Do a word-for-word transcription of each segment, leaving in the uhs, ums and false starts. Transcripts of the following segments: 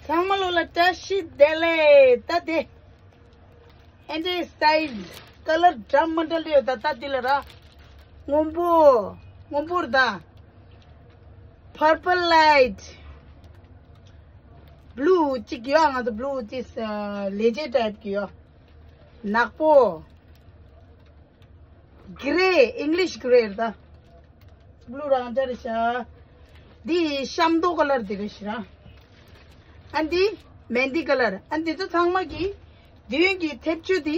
ཚང་མ་ལོ་ལ་བཀྲ་ཤིས་བདེ་ལེགས། ད་དེ་ཨེ་འདྲའི་སི་ཊའིལ་ཀ་ལར་འདྲ་མི་འདྲ་ལ་ཡོད། ད་ད་འདི་ལ་ར་སྔོན་པོ་སྔོན་པོ་རེད། ད་purple light blue གཅིག་ཡོད། ང་ཚོ་blue དེ་ལེ་ཇེ་ཊའིབ་གི་ཡོད། ནག་པོ་gray English gray རེད། ད་blue རང་འཇགས་རེད་ཤག་འདི་ཤམ་ཐོག་ཀ་ལར་འདི་རེད་ཤག་ཨ་འདི་མེན་ཌི་ཀ་ལར། ཨ་འདི་ཚོ་ཚང་མ་གི་མདུན་གྱི་ཐེབས་ཆུ་འདི་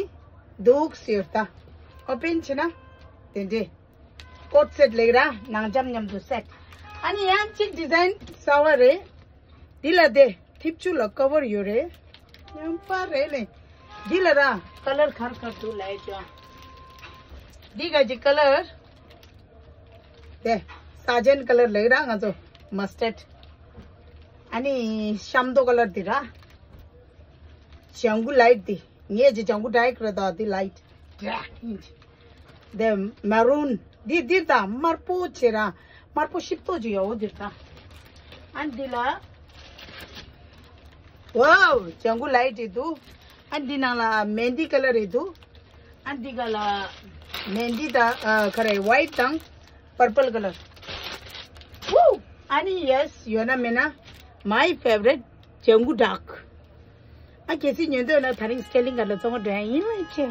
འདུག་ཟེར། ད་ཨོ་པེན་བྱས་ན་དེ་འདྲས་ཀོཊ་སེཊ་ལེགས་ར། ནང་འཇམ་མཉམ་དུ་སེཊ། ཨ་ནི་ཡང་གཅིག་ཌི་ཛའིན་གསར་བ་རེད། འདི་ལ་དེ་ཐེབས་ཆུ་ལ་ཀ་བར་ཡོད་རེད། ཡང་པ་རེད་ལེ། འདི་ལ་ར་ཀ་ལར་ག་རེ་ག་རེ་འདུག་ལབ་ཡ་ཅོ། འདི་ག་གི་ཀ་ལར། དེ་སཱ་ཇན་ཀ་ལར་ལེགས་ར། ང་ཚོ་མ་སི་ཊརཌ། ཨ་ནི་ཤམ་ཐོག་ཀ་ལར་འདི་ར། ལྗང་གུ་ལའིཊ་འདི། ངས་ཀྱི་ལྗང་གུ་ཌརྐ་རེད། ད་འདི་ལའིཊ་ཌརྐ་ཡིན། དེ་མ་རུན་འདི་འདིར་ད་དམར་པོ་བྱས་ར། དམར་པོ་ཞིབ་ཏོག་ཅིག་ཡོད་འོ་འདིར་ད། ཨ་འདི་ལ་ཝའོ་ལྗང་གུ་ལའིཊ་རེད་འདུག་ཨ་འདི་ནང་ལ་མེན་ཌི་ཀ་ལར་རེད་འདུག་ཨ་འདི་ག་ལ་མེན་ཌི་དང་ཨ་ག་རེ་ཝའིཊ་དང་པར་པལ་ཀ་ལར། ཝུ། ཨ་ནི་ཡེ་སི་ཡོད་ན་མེད་ན། མའི་ཕེ་ཝ་རི་ཊི་ལྗང་གུ་ཌརྐ་ཨ་གལ་སྲིད་ཉོ་འདོད་ན་དེ་རིང་སི་ཊེ་ལིང་ག་ལ་བཙོང་བ་འགྲོ་ཡ་ཡིན་ལ་ཆེ།